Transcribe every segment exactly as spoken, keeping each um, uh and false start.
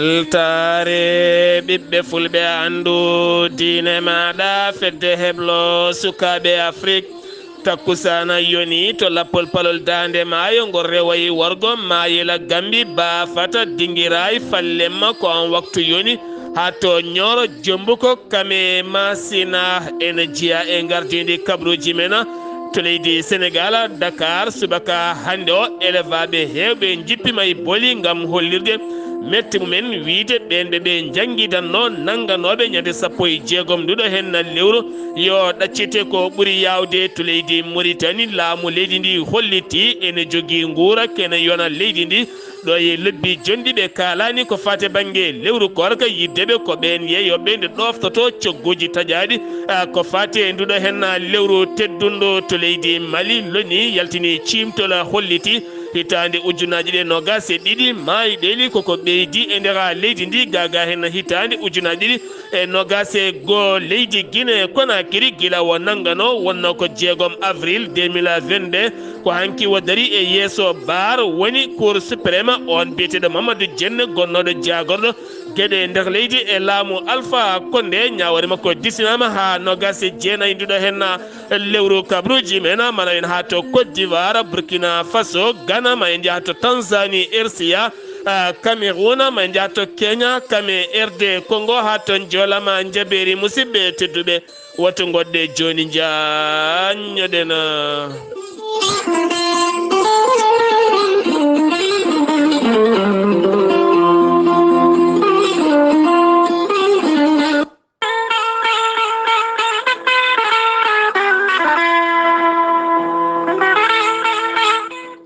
Weltaare ɓiɓɓe fulɓe, anndu diine maaɗa, fedde heblo sukaaɓe Afrik. Takkusaana yoni to lappol palol daande maayo ngol rewayi worgo Maayela Gambi, Baafata, Dingiraay, Fallemma, ko on waktu yoni. Haa to Ñooro, Jombuko, Kame, Masina, ene jeyaa e ngardiindi kabaruuji men to leydi Senegaal, Dakar, subaka hannde o, elevaaɓe heewɓe njippima e boli ngam hollirde mette mumen, wiyde ɓeen ɓe ɓe njanngidanno nannganooɓe ñande sappo e jeegom nduɗo henna lewru yo ɗaccite ko ɓuri yaawde to leydi Muritani. Laamu leydi ndi hollitii ene jogii nguura kene yona leydi ndi. Ɗo e lebbi jonɗi ɓe kaalaani ko faati bannge lewru koorka, yiddeɓe ko ɓeen yeeyooɓe nde ɗooftoto cogguuji taƴaaɗi. Ah, ko faati e nduɗo henna lewru teddunɗo to leydi Mali, loni yaltini ciimtol holliti hitaande ujunaaji ɗe noogaas e ɗiɗi, maayɗeeli koko ɓeydi e nder leydi ndi, gaagaa hen hitaande ujunaaji ɗiɗi e noogaas e goo. Leydi Gine Konakiri, gila o nanngano wonno ko jeegom avril deux mille vingt-deux, ko hanki o dari e yeeso baar woni Cour suprême, on biyeteeɗo Mamadou Diène, gonnooɗo jaagorɗo geɗe nder leydi e laamu Alpha Condé. Ñaawoore makko disinaama haa noogaas e jeenayi nduɗo henna lewru kabaruuji men, ma en njaha to Côte d'Ivoire, Burkina Faso, Ghana, ma en njaha to Tanzanie, R C A, ah, Cameroun, ma en njaha to Kenya, Kame, R D Congo, haa to Njoolama. Njabeeri, musidɓe tedduɓe, woto ngoɗɗe jooni, njaññoɗen.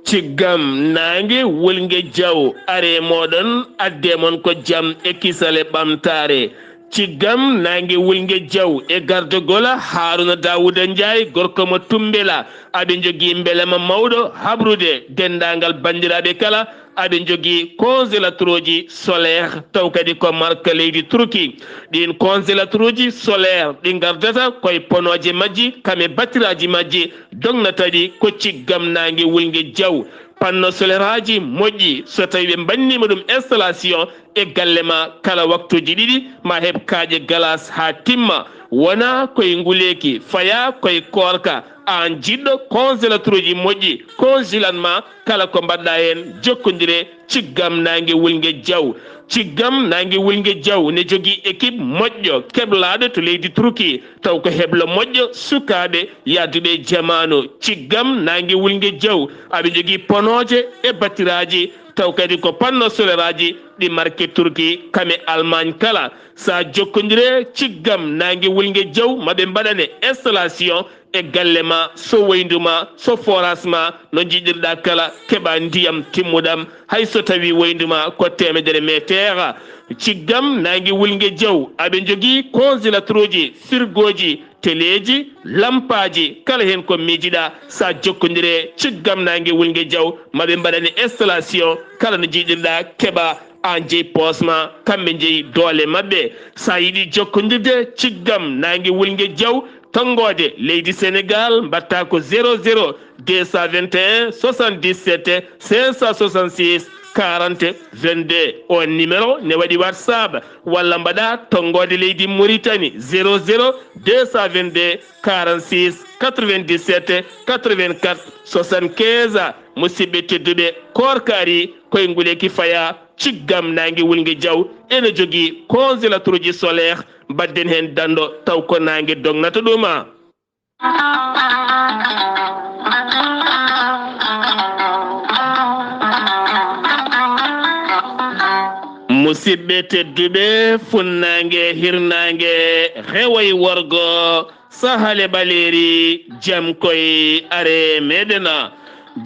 Ciggam naange wulnge jaw, are mooɗon, adde mon ko jam e kisal e ɓamtaare. Ciggam naange wulnge jaw e gardogol Haruna Dawuda Njaay, gorko mo Tumbela, aɓe njogii mbelema mawɗo habrude denndaangal banndiraaɓe kala. Aɓe njogii congélateur uji solaire, taw kadi ko marque leydi Turki. Ɗiin congélateur uji solaire ɗi ngardata koye ponooje majji, kame batiraaji majji, dognata ɗi ko ciggam naange wulnge jaw. Panneau solaire aji moƴƴi, so tawii ɓe mbanniima ɗum installation e galle ma kala waktuuji ɗiɗi, ma heɓ kaaƴe galas haa timma. Wonaa koye nguleeki, fayaa koye koorka. Aan jiɗɗo congélateur uji moƴƴi, congelan ma kala ko mbaɗɗa heen, jokkondire ciggam naange wulnge jaw. Ciggam naange wulnge jaw ne jogii équipe moƴƴo keblaaɗo to leydi Turki, taw ko heblo moƴƴo sukaaɓe yahduɓe e jamaanu. Ciggam naange wulnge jaw, aɓe njogii ponooje e batiraaji, taw kadi ko panneau solaire aji ɗi marque Turki, kame Allemagne kala. Sa jokkondire ciggam naange wulnge jaw, ma ɓe mbaɗane installation e galle ma, so woyndu ma, so forage ma, no njiɗirɗa kala, keɓa ndiyam timmuɗam, hay so tawi woyndu ma ko teemedere meeteera. Ciggam naange wulnge jaw, aɓe njogii congélateur uji, frigo ji, teleeji, lampaaji, kala heen ko miijiɗa, sa jokkondire ciggam naange wulnge jaw, ma ɓe mbaɗane installation, kala no njiɗirɗa, keɓa aan jeyi poos ma, kamɓe njeyi doole maɓɓe. Sa yiɗi jokkondirde ciggam naange wulnge jaw, tonngoode leydi Senegaal, mbaɗta ko zéro zéro deux cent vingt et un soixante-dix-sept cinq cent soixante-six quarante vingt-deux. On numéro ne waɗi WhatsApp, walla mbaɗa tonngoode leydi Mauritanie, zéro zéro deux cent vingt-deux quarante-six quatre-vingt-dix-sept quatre-vingt-quatre soixante-quinze. Musidɓe tedduɓe, koorka arii, koye nguleeki fayaa, ciggam naange wulnge jaw ene jogii congélateur uji solaire, mbaɗden heen danndo taw ko naange dognata ɗum. Musidɓe tedduɓe, funnaange, hirnaange, rewo e worgo, sahale ɓaleeri, jam koy are meɗen.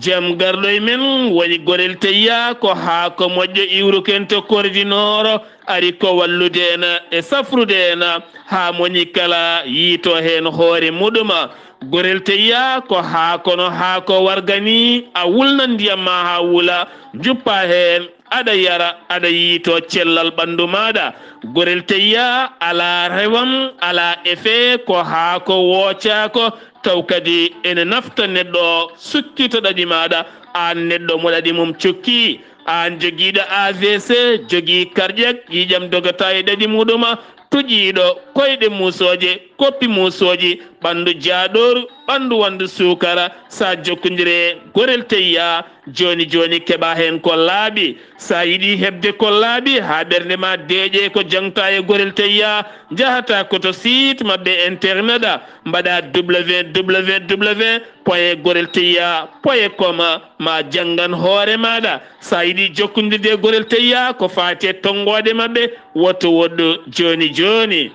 Jam garɗo e men woni gorel teyya, ko haako moƴƴo iwruken to Kordinooro, ari ko wallude en e safrude en, haa moni kala yiito heen hoore muɗum. Gorel teyya ko haa kono haako warga ni, a wulna ndiyam ma haa wula, njuppa heen, aɗa yara, aɗa yiito cellal ɓanndu maaɗa. Gorel teyya alaa rewam, alaa effet, ko haako woocaako, taw kadi ene nafta neɗɗo o, sukkita ɗaɗi maaɗa, aan neɗɗo mo ɗaɗi mum cokki. Aan jogiiɗo A V C, jogii karƴak, ƴiiƴam dogata e ɗaɗi muɗuma, tuƴiiɗo, koyɗe muusooje, koppi muusooji, ɓanndu jaaɗooru, ɓanndu wanndu suukara, so a jokkondire Gorel Teyya, jooni jooni keɓa heen ko laaɓi. So a yiɗi heɓde ko laaɓi haa ɓernde ma deeƴe ko jaŋta e Gorel Teyya, njahata ko to site maɓɓe internet, mbaɗa W W W point gorel teyya point com, ma janngan hoore maaɗa. So a yiɗi jokkondirde e Gorel Teyya ko faati e tonngooɗe maɓɓe, woto woɗɗu jooni jooni.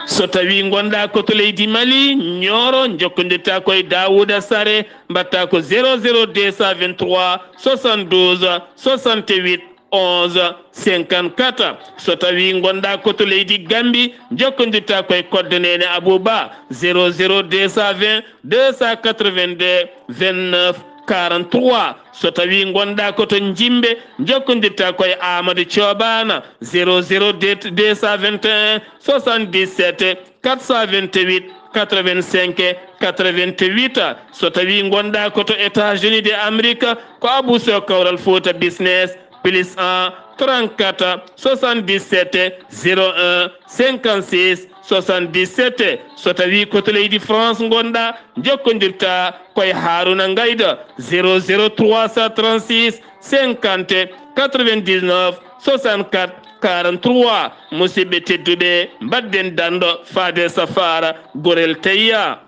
So tawii ngonɗaa ko to leydi Mali, Nioro, njokkondirta ko e Daouda Sare, mbaɗta ko zéro zéro deux cent vingt-trois soixante-douze soixante-huit onze cinquante-quatre. So tawii ngonɗaa ko to leydi Gambi, njokkondirta ko e koddo Neene Abouba, zéro zéro deux cent vingt deux cent quatre-vingt-deux vingt-neuf quarante-trois. So tawii ngonɗaa ko to Njimbe, njokkondirta ko e Amadou Thioban, zéro zéro deux cent vingt et un soixante-dix-sept quatre cent vingt-huit quatre-vingt-cinq quatre-vingt-huit. So tawii ngonɗaa ko to États-Unis de Amérique, ko Abou Sow Kawral Fouta Business, plus un trente-quatre soixante-dix-sept zéro un cinquante-six soixante-dix-sept. So tawii ko to leydi France ngonɗaa, njokkondirta ko e Haruna Ngayda, zéro zéro trois cent trente-six cinquante quatre-vingt-dix-neuf soixante-quatre quarante-trois. Musidɓe tedduɓe, mbaɗden danɗo faade safaara Gorel Teyya.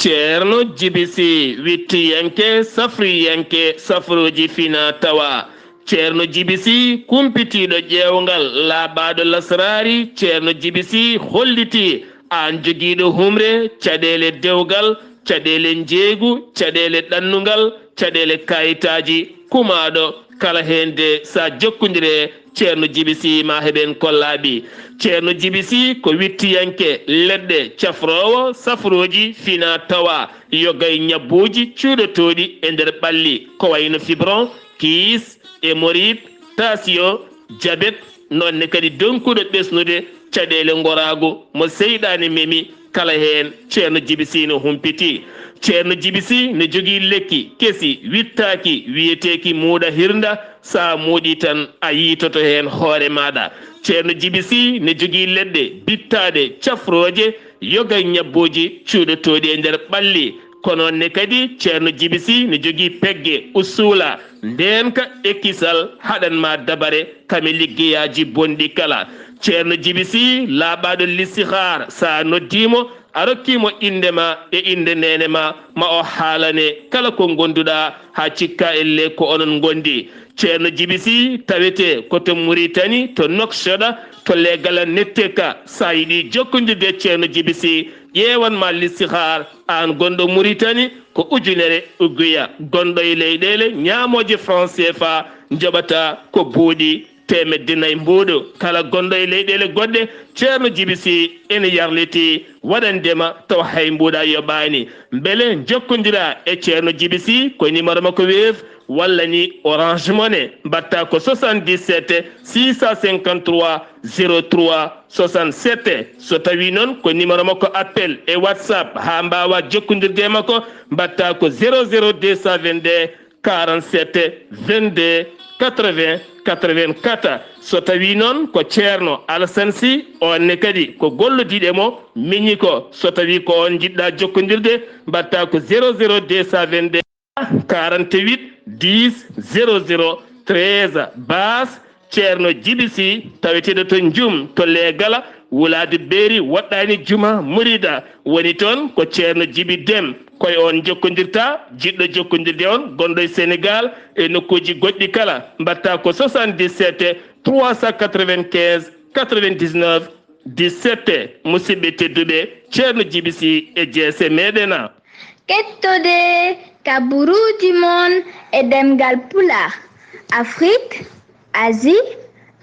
Ceerno Jibi Si, wittiyanke, safriyanke, safruuji fina tawa. Ceerno Jibi Si, kumpitiiɗo ƴeewngal, laaɓaaɗo lasraari. Ceerno Jibi Si hollitii aan jogiiɗo humre, caɗeele dewgal, caɗeele njeeygu, caɗeele ɗannungal, caɗeele kayitaaji, kumaaɗo kala heen de, so a jokkondire Ceerno Jibi Si, ma heɓen ko laaɓi. Ceerno Jibi Si ko wittiyanke leɗɗe, cafroowo safrooji fina tawa, yoga e ñabbuuji cuuɗotooɗi e nder ɓalli, ko wayno fibron, kiis, hémorroïde, tension, jabet, noon ne kadi donkuɗo ɓesnude caɗeele ngoraagu mo seyɗaane memi, kala heen Ceerno Jibi Si no humpiti. Ceerno Jibi Si no jogii lekki kesi wittaaki wiyeteeki muuɗa hirnda, so a muuɗii tan a yiitoto heen hoore maaɗa. Ceerno Jibi Si no jogii leɗɗe bittaaɗe cafrooje, yoga e ñabbuuji cuuɗotooɗi e nder ɓalli. Ko noon ne kadi Ceerno Jibi Si no jogii pegge, usuula, ndeenka e kisal haɗan ma dabare kame liggeyaaji bonɗi kala. Ceerno Jibi Si laaɓaaɗo listihaar, so a noddii mo, a rokkii mo innde ma e innde neene ma, ma o haalane kala ko ngonduɗaa haa cikka elle ko onon ngondi. Ceerno Jibi Si tawetee ko to Muritani, to Nouakchott, to Leegala Netteka. So a yiɗi jokkondirde e Ceerno Jibi Si, ƴeewan ma listihaar, aan gonɗo Muritani, ko ujunere uguya. Gonɗo e leyɗeele ñaamooje franc C F A, njoɓata ko buuɗi teemedde nayi mbuuɗu. Kala gonɗo e leyɗeele goɗɗe, Ceerno Jibi Si ene yarlitii waɗande ma tawa hay mbuuɗa yoɓaani. Mbele njokkondiraa e Ceerno Jibi Si ko numéro makko Wave walla ni Orange Money, mbaɗta ko soixante-dix-sept six cent cinquante-trois zéro trois soixante-sept. So tawii noon ko numéro makko appel e WhatsApp haa mbaawaa jokkondirde e makko, mbaɗta ko zéro zéro deux cent vingt-deux quarante-sept vingt-deux quatre-vingts quatre-vingt-quatre. So tawii noon ko Ceerno Alassane Sy, oon ne kadi ko gollodiiɗo e mo miñi ko. So tawii ko oon njiɗɗaa jokkondirde, mbaɗta ko zéro zéro deux cent vingt-deux quarante-huit dix zéro zéro treize. Baas Ceerno Jibi Si, taweteeɗo to Njum, to Leegala, wulaade beeri, woɗɗaani juma, murida, woni toon ko Ceerno Jibi Dem. Ko e oon njokkondirta, jiɗɗo jokkondirde on, gonɗo e Senegaal, e nokkuuji goɗɗi kala, mbaɗta ko soixante-dix-sept trois cent quatre-vingt-quinze quatre-vingt-dix-neuf dix-sept. Musidɓe tedduɓe, Ceerno Jibi Si e jeese meɗen. Kettode kaburuuji mon e ɗemngal Pulaar, Afrique, Asie,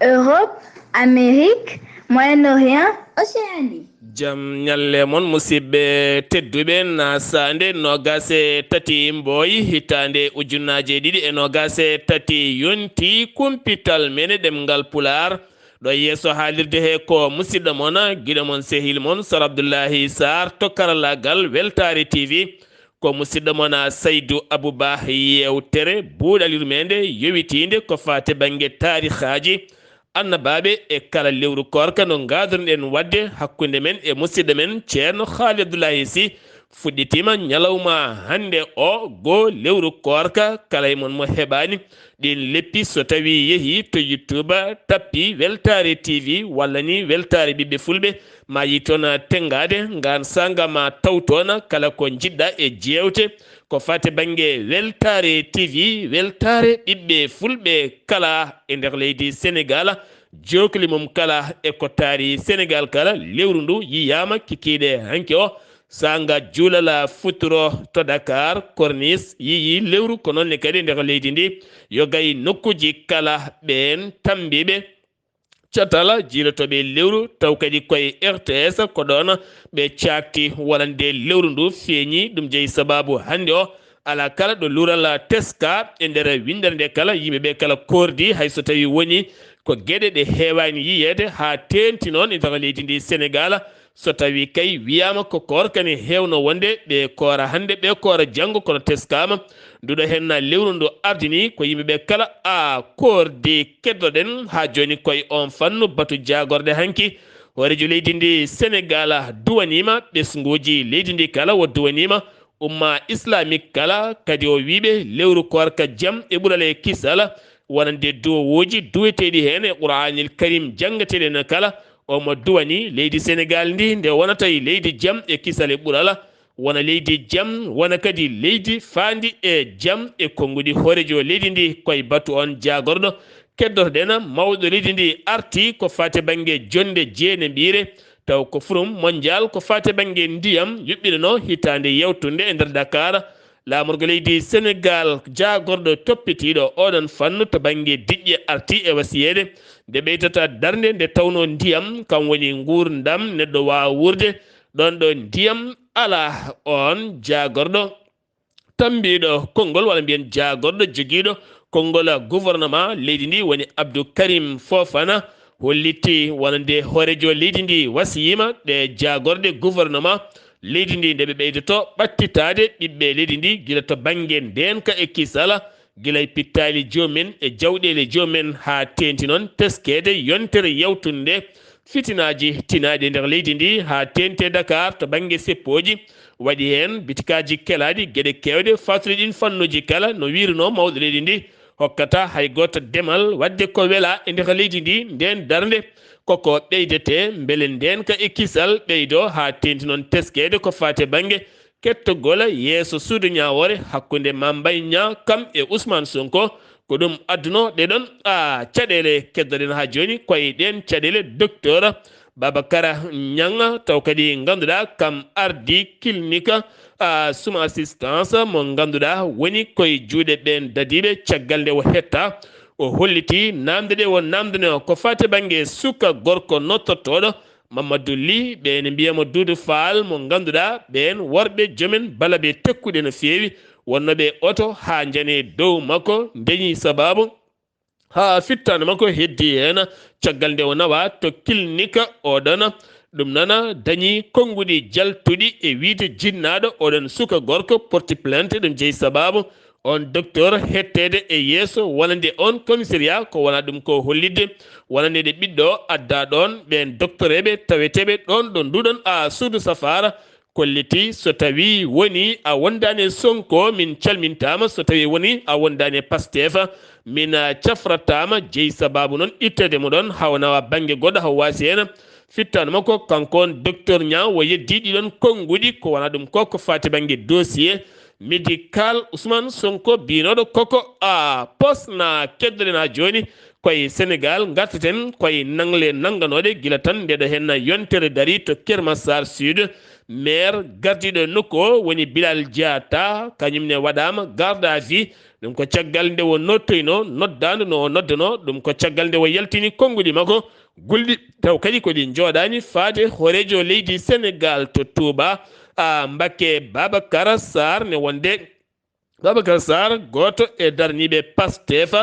Europe, Amérique, Moyen-Orient, Océanie. Jam ñalle mon, musidɓe tedduɓe, nasaande noogaas e tati Mbooy, hitaande ujunnaaje ɗiɗi e noogaas e tati yonti, kumpital men e ɗemngal Pulaar Ɗo yeeso haalirde he ko musidɗo mon, giɗo mon, sehil mon, Sar Abdullahi Sar to karallaagal Weltaare T V. Ko musidɗo mon, Saydu Abuba, yeewtere buuɗal yurmeende yowitiinde ko faati bannge taarihaaji annabaaɓe e kala lewru koorka no ngaadorɗen waɗde hakkunde men e musidɗo men Ceerno Haali Abdullahi Si. Fuɗɗitiima ñalawma hannde o, goo lewru koorka. Kala e mon mo heɓaani ɗin leppi, so tawii yehii to YouTube, tappii Weltaare T V walla ni Weltaare Ɓiɓɓe Fulɓe, ma yi toon tenngaade, ngaan saanga ma taw toon kala ko njiɗɗa e jeewte ko faati bannge Weltaare T V, Weltaare Ɓiɓɓe Fulɓe kala e nder leydi Senegaal. Jookli mum kala e ko taari Senegaal kala, lewru ndu yiyaama kikiiɗe hanki o. Saanga juulala futuro to Dakar, Corniche, yiyi lewru, ko noon ne kadi nder leydi ndi, yo gay nokkuuji kala. Ɓeen tammbiiɓe catal jiilotooɓe lewru, taw kadi koye R T S, ko ɗoon ɓe caakti wonande lewru ndu feeñi. Ɗum jeyi sabaabu hannde o, alaa kala ɗo luural teska e nder winndere nde kala, yimɓe ɓe kala koordi, hay so tawii woni ko geɗe ɗe heewaani yiyeede, haa teeŋti noon e nder leydi ndi Senegaal. So tawii kay wiyaama ko koorka ne heewno wonde ɓe koora hannde, ɓe koora janngo, kono teskaama. Nduɗo heen lewru ndu ardini ko yimɓe ɓe kala a koordi. Keddoɗen haa jooni koye on fannu batu jaagorɗe hanki. Hooreejo leydi ndi Senegaal duwaniima ɓesnguuji leydi ndi kala, o duwaniima umma islamique kala, kadi o wiiɓe lewru koorka jam e ɓural e kisal, wonande duwowooji duweteeɗi heen e Qur'aanil Karim janngeteeɗi no kala. Omo duwani leydi Senegaal ndi nde wonata e leydi jam e kisal e ɓural, wona leydi jam, wona kadi leydi faandi e jam e konnguɗi. Hooreejo leydi ndi koye batu on jaagorɗo. Keddotoɗen mawɗo leydi ndi arti ko faati bannge jonnde jeeneɓiire, taw ko Forum Mondial ko faati bannge ndiyam yuɓɓinanoo hitaande yawtunde e nder Dakar. Laamorgo leydi Senegaal jaagorɗo toppitiiɗo oɗon fannu to bannge diƴƴe arti e wasiyeede nde ɓeydata darnde nde tawnoo ndiyam kam woni nguurndam neɗɗo waawa wuurde. Ɗoon ɗo ndiyam alaa, oon jaagorɗo tammbiiɗo konngol, walla mbiyen jaagorɗo jogiiɗo konngol gouvernement leydi ndi woni Abdou Karim Fofana, hollitii wonande hooreejo leydi ndi wasiyiima ɗe jaagorɗe gouvernement leydi ndi nde ɓe ɓeydoto ɓattitaade ɓiɓɓe leydi ndi gila to bannge ndeenka e kisal, gila e pittaali jomumen e jawɗeele jomumen haa teeŋti noon teskeede yontere yawtunde fitinaaji tinaaɗi e nder leydi ndi haa teeŋti e Dakar to bannge seppooji. Waɗi heen bitikaaji kelaaɗi geɗe keewɗe faatude ɗiin fannuuji kala, no wiirunoo mawɗo leydi ndi, hokkata hay gooto demal waɗde ko welaa e nder leydi ndi ndeen darnde. Koko ɓeydetee mbele ndeenka e kisal ɓeydoo haa teeŋti noon teskeede ko faati e bannge kettogol yeeso suudu ñaawoore hakkunde Mame Mbaye Niang kam e Ousmane Sonko. Ko ɗum adduno ɗee ɗoon, a, caɗeele. Keddoɗen haa jooni koye ɗeen caɗeele docteur Babacar Niang, taw kadi ngannduɗaa kam ardi clinique, a, sum assistance mo ngannduɗaa woni koye juuɗe ɓeen dadiiɓe. Caggal nde o hetta, o hollitii naamnde ɗe o naamndanoo ko faati e bannge suka gorko nottotooɗo Mamadou Ly, ɓe ene mbiya mo Doudou Fall mo ngannduɗaa ɓeen worɓe joomen balabe tekkuɗe no feewi, wonnooɓe oto haa njane dow makko, ndeñi sabaabu haa fittaandu makko heddii heen. Caggal nde o nawaa to clinique o ɗoon, ɗum noon dañii konnguɗi jaltuɗi e wiyde jinnaaɗo o ɗoon suka gorko porti plainte. Ɗum jeyi sabaabu on docteur hetteede e yeeso wonande on commissariat, ko wona ɗum ko hollitde wonande ɗe ɓiɗɗo adda ɗoon ɓeen doctoreeɓe taweteeɓe ɗoon ɗo nduɗon a suudu safaara. Kolliti so tawii woni a wondaani e Sonko, min calmintaama. So tawii woni a wondaani e Pastef, min, ah, cafrataama. Jeyi sabaabu noon itteede mo ɗoon, hawa nawa bannge goɗɗo, hawa waasi heen. Fittaandu makko, kanko on docteur Niang, o yeddii ɗiɗon konnguɗi, ko wona ɗum ko, ko faati bannge dossier médical Ousmane Sonko, biynooɗo koko a posna. Keddoɗen haa jooni koye Senegaal, ngartaten koye nangle nannganooɗe gila tan nde ɗo heen yontere darii to Keur Massar Sud. Maire gardiiɗo nokku o woni Bilal Diatta, kañum ne waɗaama garde à vue. Ɗum ko caggal nde o nottoynoo noddaandu no o noddanoo, ɗum ko caggal nde o yaltini konnguɗi makko gulɗi, taw kadi ko ɗi njooɗaani faade hooreejo leydi Senegaal to Touba, a, Mbacké Babacar Sarr, ne wonde Babacar Sarr, gooto e daraniiɓe Pastef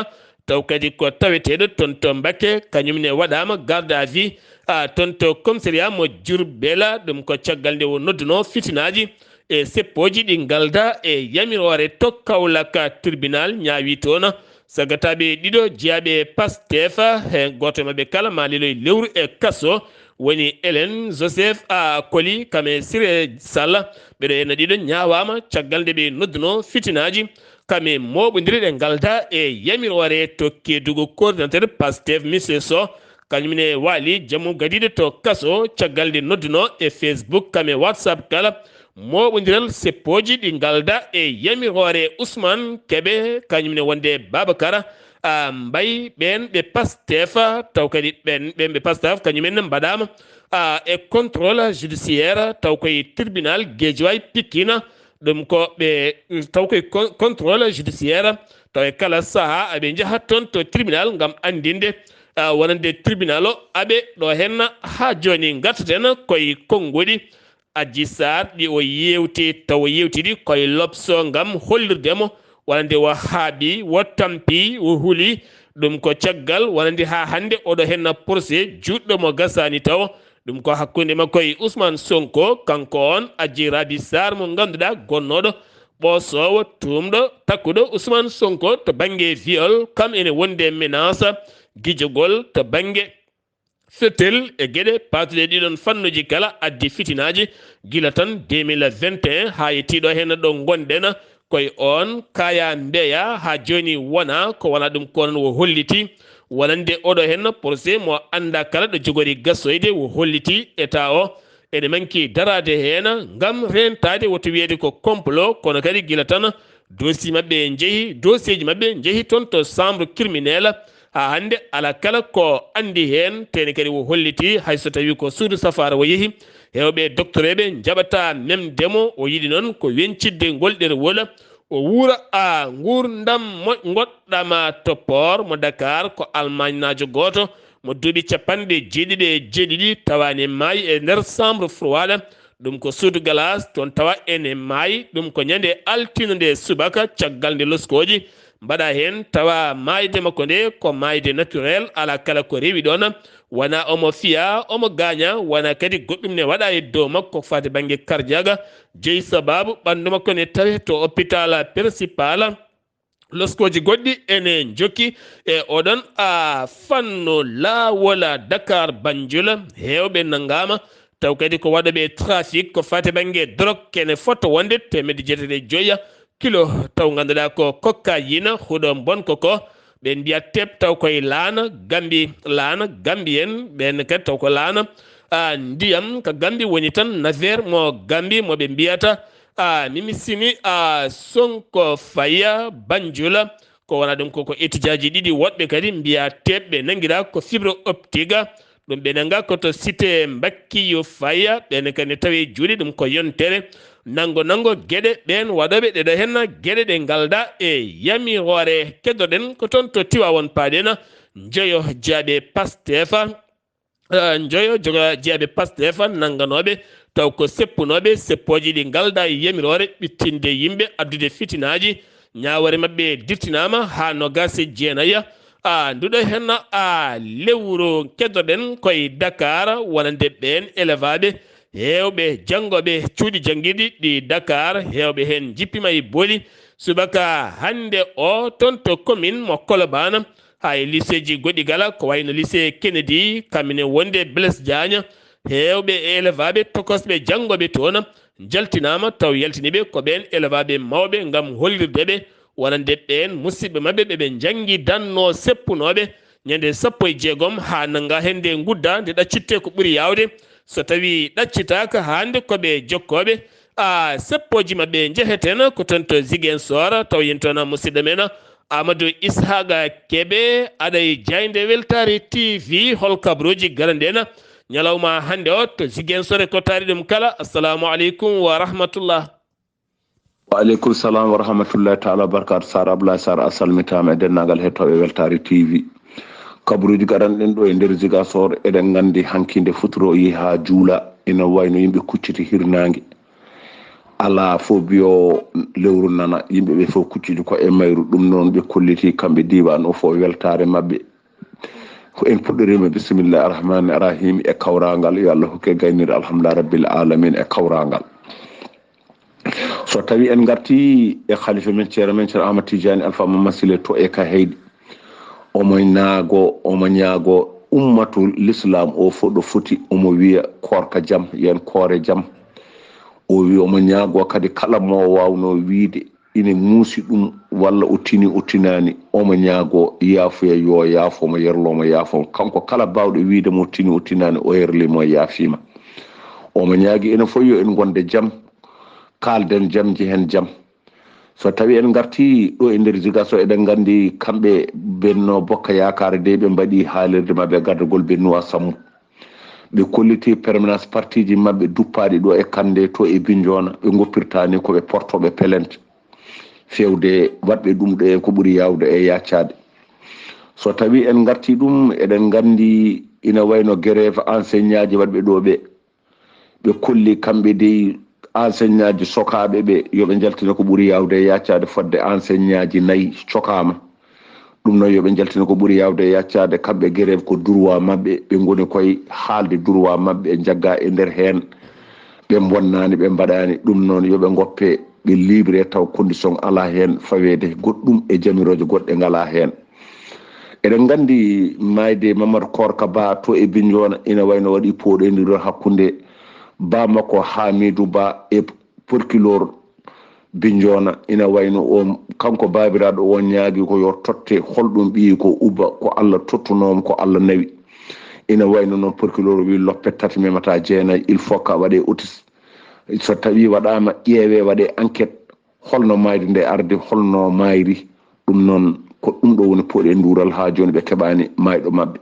taw kadi ko taweteeɗo toon to Mbakke, kañum ne waɗaama garde à vue, a, toon to commissariat mo Diourbel. Ɗum ko caggal nde o noddunoo fitinaaji e seppooji ɗi ngalda e yamiroore to Kaolack. Tribunal ñaawi toon sagataaɓe ɗiɗo jeyaaɓe e Pastef, he gooto e maɓɓe kala maa leloy lewru e kaso, woni Hélène Joseph, a, Koli, kam e Siré Sall. Ɓeɗo en ɗiɗo ñaawaama caggal nde ɓe noddunoo fitinaaji kam e mooɓondire ɗe ngalda e yamiroore to Kédougou. Coordinateur Pastef, Monsieur Sow, kañum ne waali jammu gadiiɗo to kaso caggal nde noddunoo e Facebook kam e WhatsApp kala mooɓondiral seppooji ɗi ngalda e yamiroore Ousmane Kébé, kañum ne wonde Babacar, a, Mbaye. Ɓeen ɓe Pastef, taw kadi ɓeen, ɓeen ɓe Pastef kañum en mbaɗaama, a, e contrôle judiciaire, taw koye tribunal Guédiawaye Pikine. Ɗum ko ɓe, taw koye con-, contrôle judiciaire, taw e kala sahaa aɓe njaha toon to tribunal ngam anndinde, a, wonande tribunal o aɓe ɗo henna haa jooni. Ngartaten koye konnguɗi Adji Sarr ɗi o yewti, taw o yewti ɗi koye L'Obs ngam hollirde mo wonande o haaɓi, o tampi, o huli. Ɗum ko caggal wonande haa hannde oɗo henna procès juutɗo mo gasaani taw. Ɗum ko hakkunde makko e Ousmane Sonko, kanko on Adji Raby Sarr mo ngannduɗaa gonnooɗo ɓoosoowo, tuumɗo, takkuɗo Ousmane Sonko to bannge viol, kam ene wonde menace, gijogol to bannge fetel e geɗe paatuɗe ɗiɗon fannuji kala addi fitinaaji gila tan deux mille vingt et un haa yettiiɗo heen ɗo ngonɗen. Koye on kaya mbeya haa jooni wona ko wona ɗum, kono o holliti wonande oɗo heen procès mo annda kala ɗo jogori gasoyde, o holliti état o ene manki daraade heen ngam rentaade woto wiyeede ko complot, kono kadi gila tan dossier maɓɓe njehi, dossier ji maɓɓe njehi toon to chambre criminelle. Haa hannde alaa kala ko anndi heen, teene kadi o holliti hay so tawii ko suudu safaara o yehi, heewɓe doktoreeɓe njaɓataa memde mo. O yiɗi noon ko weñcitde ngol ɗerewol, o wuura a nguurndam mo ngoɗɗama to port mo Dakar, ko Almaañnaajo gooto mo duuɓi capanɗe jeeɗiɗi e jeeɗiɗi, tawaani maayi e nder chambre froide. Ɗum ko suudu galaas, toon tawa ene maayi. Ɗum ko ñande altine nde subaka, caggal nde loskooji mbaɗa heen, tawa maayde makko nde ko maayde naturel, alaa kala ko rewi ɗoon. Wona omo fiya, omo gaaña, wona kadi goɗɗum ne waɗa e dow makko ko faati bannge karjaga. Jeyi sababu ɓanndu makko ne tawe to hôpital principal. Loskooji goɗɗi ene njokki e oɗon a fannu laawol Dakar Banjul. Heewɓe nanngaama, taw kadi ko waɗooɓe trafic ko faati bannge drogue, kene fota wonde teemedde jeetati e joya kilo, taw ngannduɗaa ko cocaïne, huɗo mbonko ko. Ɓe mbiya teɓ, taw koye laana Gambi, laana Gambi en, ɓeen kadi taw ko laana, a, ndiyam ka Gambi woni tan, navire mo Gambi mo ɓe mbiyata, a, Mimisini, a, Sonko Faya Banjula. Ko wona ɗum ko, ko étudiant ji ɗiɗi woɗɓe kadi mbiya teɓ, ɓe nanngira ko fibre optique. Ɗum ɓe nannga ko to cité Mbakkiyo Faya, ɓeen kadi ne tawi juuɗe ɗum ko yontere. Nanngo, nanngo geɗe ɓeen waɗooɓe ɗeɗo henna geɗe ɗe ngalda e yamiroore. Keddoɗen ko toon to Tiwaawoon paaɗen, njoyo jaaɓe Pastef, eh, njoyo joga jaaɓe Pastef nannganooɓe taw ko seppunooɓe seppooji ɗi ngalda e yamiroore ɓittinde yimɓe, addude fitinaaji. Ñaawoore maɓɓe dirtinaama haa noogaas e jeenayi. A, nduɗo henna, a, lewru keddoɗen koye Dakar, wonande ɓeen elevaaɓe heewɓe janngooɓe cuuɗi janngirɗi ɗi Dakar, heewɓe heen njippima e booli. Subaka hannde o toon to commune mo Colobane, haa e lycée ji goɗɗi gala, ko wayno lycée Kennedy, kamine wonde Blaise Diagne, heewɓe e elevaaɓe tokosɓe janngooɓe toon njaltinaama, taw yaltiniiɓe ko ɓeen elevaaɓe mawɓe ngam hollirde ɓe wonande ɓeen musidɓe maɓɓe ɓe ɓe njanngi danno seppunooɓe ñande sappo e jeegom haa nannga heen nde ngudda nde ɗaccitte ko ɓuri yaawde. So tawii ɗaccitaaka haa hannde ko ɓe jokkooɓe, a, seppooji maɓɓe njeheten ko toon to Ziguinchor, taw yen toon musidɗo men Amadou Ishaqa Kebe, aɗa e jaaynde Weltaare T V, hol kabruuji garanɗi en ñalawma hannde o to Ziguinchor e ko taari ɗum kala? Assalamu aleykum wa rahmatullah. Wa aleykum salam wa rahmatullahi taala wa barakatu. Sar Abdoulaye Sar, a salmitaama e denndaangal hettooɓe Weltaare T V. Kabruuji garanɗi en ɗo e nder Ziguinchor, eɗen nganndi hanki nde futuro o yehi haa juula, ina wayno yimɓe kucciti hirnaange. Alaa fof biyo lewru nana, yimɓe ɓe fof kuccude ko e mayru. Ɗum noon ɓe kolliti kamɓe diiwaan o fof weltaare maɓɓe. Ko en puɗɗorima bisimillahi arrahmani arrahim e kawrangal, yo Allah hokke gaynir alhamdulillah rabbil alamin e kawrangal. So tawi en garti e khalifa men ceerno men ceerno Ahmad Tidiane Alpha Mama Sile to e ka heydi, omo naago omo ñaago ummatu l'islam o fof ɗo foti, omo wiya koorka jam, yen koore jam. O wi omo ñaago kadi kala mo wawno wiide ine muusi ɗum walla o tini o tinaani, omo ñaago yaafuya, yo yaafo mo, yerlo mo, yaafo mo. Kanko kala bawɗo wiide mo tini o tinaani, o yerli mo, yaafima. Omo ñaagi ene fof yo en gonde jam, kalden jam, jehen jam. So tawi en garti ɗo e nder Ziga, so eɗen nganndi kamɓe Benno Bokka Yaakaare de, ɓe mbaɗi haalirde maɓɓe gardagol Bennuwa Sammu. Ɓe kolliti permanence partiji maɓɓe duppaɗi ɗo e Kande to e Bignona, ɓe goppirtani ko ɓe portoɓe pelente fewde waɗɓe ɗum ɗo e ko ɓuri yawde e yaccade. So tawi en garti ɗum, eɗen nganndi ina wayno grève enseignantji waɗɓe ɗo ɓe, ɓe kolli kamɓe dey enseignantji sokaaɓe ɓe yo ɓe njaltina ko ɓuri yawde e yaccade fodde enseignantji nayi cokaama. Ɗum noon yo ɓe njaltina ko ɓuri yawde e yaccade, kamɓe grève ko droit maɓɓe, ɓe ngoni koye haalde droit maɓɓe, jagga e nder heen ɓe mbonnaani, ɓe mbaɗaani. Ɗum noon yo ɓe ngoppe, ɓe libre taw condition alaa heen faweede goɗɗum e jamirooje goɗɗe ngalaa heen. Eɗen nganndi maayde Mamadou Korka Ba to e Bignona ina wayno waɗi pooɗoydirol hakkunde ba makko Hamidou Ba e procureur Bignona. Ina wayno o, kanko baabiraaɗo o ñaagi ko yo totte holɗum ɓiyi ko uba, ko Allah tottunoomo, ko Allah nawi. Ina wayno noon procureur wi loppe tati memata jeenayi, il faut ka waɗe otis. So tawi waɗaama ƴeewe, waɗe enquête, holno maayde nde ardi, holno maayri. Ɗum noon ko ɗum ɗo woni pooɗe nduural haa jooni ɓe keɓaani maayɗo maɓɓe.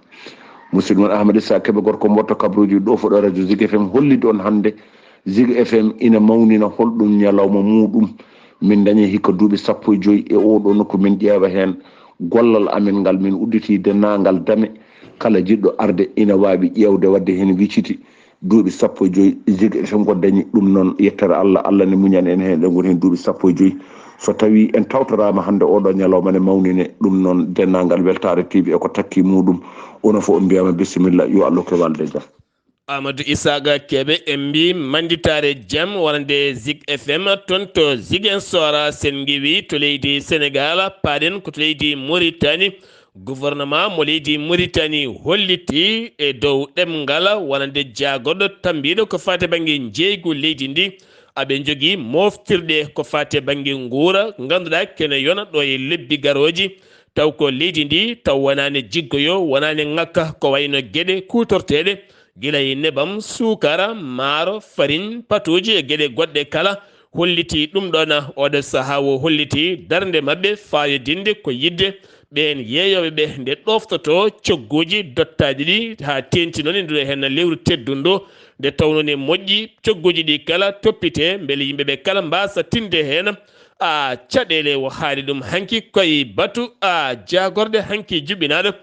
Musidɗo mon Ahmad Issa Kebe gorko mboɗo kabruuji ɗo foɗo radio Zig F M hollide on hannde Zig F M ina mawnina holɗum ñalawma muɗum. Min dañi hikka duuɓi sappo e joyi e oo ɗo nokku, min ƴeewa heen gollal amen ngal min udditi denndaangal dame. Kala jiɗɗo arde ina waawi ƴeewde waɗde heen wiciti. Duuɓi sappo e joyi Zig F M ko dañi ɗum noon, yettere Allah, Allah ne muñani en heen, eɗen ngoni heen duuɓi sappo e joyi. So tawi en tawtoraama hannde oo ɗo ñalawma ne mawnine ɗum noon, denndaangal weltaare T V e ko takki muɗum, onon fof on mbiyama bisimilla, yo Allah ko walde jam. Amadou Isaaga Kebe, en mbi mannditaare jam wonande Zig F M toon to Ziguinchor, sen ngiwi to leydi Sénégal, paaɗen ko to leydi Mauritanie. Gouvernement mo leydi Mauritanie holliti e dow ɗemngal wonande jaagorɗo tambiiɗo ko faati bannge njeeygu leydi ndi, aɓe njogii moftirɗe ko faati bannge nguura, ngannduɗaa kene yona ɗo e lebbi garooji, taw ko leydi ndi taw wonaani jiggoyo, wonaani ŋakka, ko wayno geɗe kuutorteeɗe gila e nebam, suukara, maaro, fariñ, patuuji e geɗe goɗɗe kala. Holliti ɗum ɗoon oɗo sahaa o, holliti darnde maɓɓe faayodinde ko yiɗde ɓeen yeeyooɓe ɓe nde ɗoftotoo cogguuji dottaaɗi ɗi haa teeŋti noon e nduɗo heen lewru teddundu, nde tawnoo ne moƴƴi cogguuji ɗi kala toppitee mbele yimɓe ɓe kala mbaasa tinde heen. A caɗeele o haali ɗum hanki koye batu a jaagorɗe hanki juɓɓinaaɗo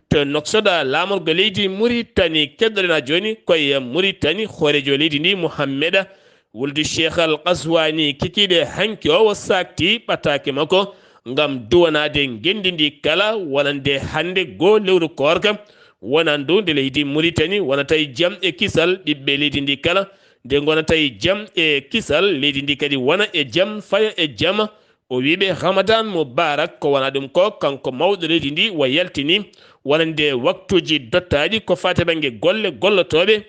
to Nouakchott laamorgo leydi Mauritanie. Keɗoɗen haa jooni koye Mauritanie, hooreejo leydi ndi Mohamed Wuldu Cheikh Al Qaswani kikiiɗe hanki o, o saakti ɓataake makko ngam duwanaade ngenndi ndi kala wonande hannde goo lewru koorka. Wonandu nde leydi Mauritanie wonata e jam e kisal, ɓiɓɓe leydi ndi kala nde ngonata e jam e kisal, leydi ndi kadi wona e jam, faya e jam. O wii ɓe Ramadan Mubarak, ko wona ɗum ko kanko mawɗo leydi ndi o yaltini wonande waktuuji dottaaɗi ko faati bannge golle gollotooɓe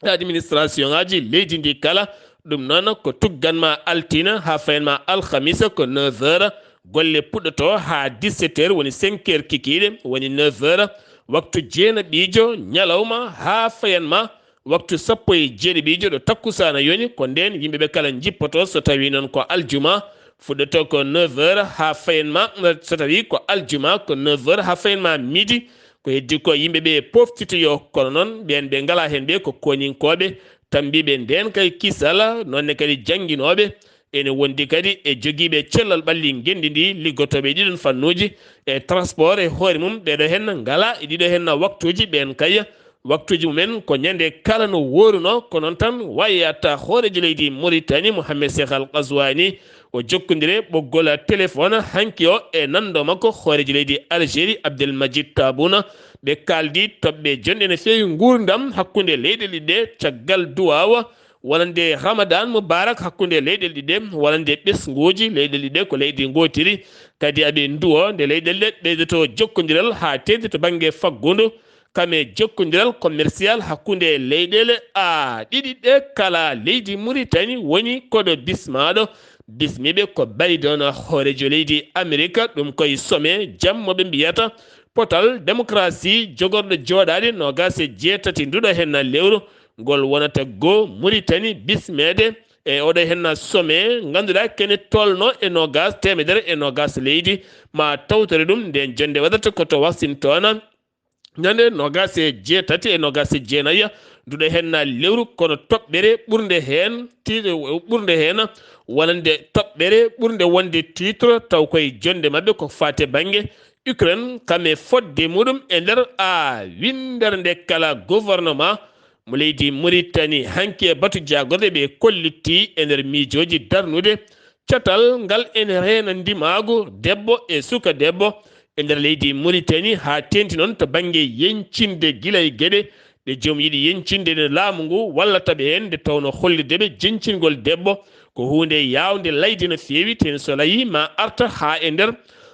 e administration ŋaaji leydi ndi kala. Ɗum noon ko tuggan ma altina haa fayan ma alhamisa ko neuf heures, golle puɗɗoto haa dix-sept heures, woni cinq heures kikiiɗe, woni neuf heures waktu jeenaɓiijo ñalawma haa fayan ma waktu sappo e jeeɗiɓiijo ɗo takkusaana yoni. Ko ndeen yimɓe ɓe kala njippoto, so tawi noon ko aljuma fuɗɗoto ko neuf heures haa fayan ma, so tawi ko aljuma ko neuf heures haa fayan ma midi. Ko heddi ko yimɓe ɓe poftitoyo, kono noon ɓeen ɓe ngalaa heen ɓe ko koninkooɓe tambiiɓe ndeen kay kisal, noon ne kadi jannginooɓe, ene wondi kadi e jogiiɓe cellal ɓalli ngenndi ndi, liggotooɓe e ɗiɗon fannuuji e transport e hoore mum. Ɓeeɗo heen ngalaa e ɗiɗo heen waktuuji, ɓeen kay Waktuuji mumen ko ñande kala no wooruno, ko noon tan wayata hooreejo leydi Mauritanie, Mohamed Cheikh Al Ghazouani, o jokkondire ɓoggol téléphone hanki o e nanndo makko hooreejo leydi Algérie, Abdelmadjid Tebboune. Ɓe kaaldi toɓɓe jonɗe no feewi nguurndam hakkunde leyɗe ɗiɗi ɗe, caggal duwaawa wonande Ramadan Mubarak hakkunde leyɗe ɗiɗi ɗe, wonande ɓesnguuji leyɗe ɗiɗi ɗe ko leydi ngootiri. Kadi aɓe nduwo nde leyɗe ɗe ɓeydoto jokkondiral haa teeŋti to bannge faggudu, kam e jokkondiral commercial hakkunde leyɗeele a ɗiɗi ɗe. Kala leydi Mauritanie woni koɗo bismaaɗo. Bismiiɓe ko Biden, hooreejo leydi Amerika, ɗum koye sommet jam mo ɓe mbiyata potal démocratie jogorɗo jooɗaade noogaas e jeetati nduɗo henna lewru. Ngol wonata goo Mauritanie bismeede e oɗo henna sommet, ngannduɗaa kene tolno e noogaas, teemedere e noogaas leydi ma tawtore ɗum. Nden jonnde waɗata ko to Washington, ñande noogaas e jeetati e noogaas e jeenayi nduɗo henna lewru, kono toɓɓere ɓurnde heen, ti-, ɓurnde heen wonande toɓɓere ɓurnde wonde titre, taw koye jonnde maɓɓe ko faate bannge Ukraine, kam e fodde muɗum e nder a winndere nde kala gouvernement mo leydi Mauritanie. Hanki e batu jaagorɗe ɓe kollitti e nder miijooji darnude catal ngal ene reena ndimaagu debbo e suka debbo e nder leydi Mauritanie, haa teeŋti noon to bannge yeñcinde gila e geɗe ɗe joom yiɗi yeñcinde nde laamu ngu wallata ɓe heen, nde tawno hollirde ɓe jeñcingol debbo ko huunde yaawnde layde no feewi, tee so layi ma arta haa e nder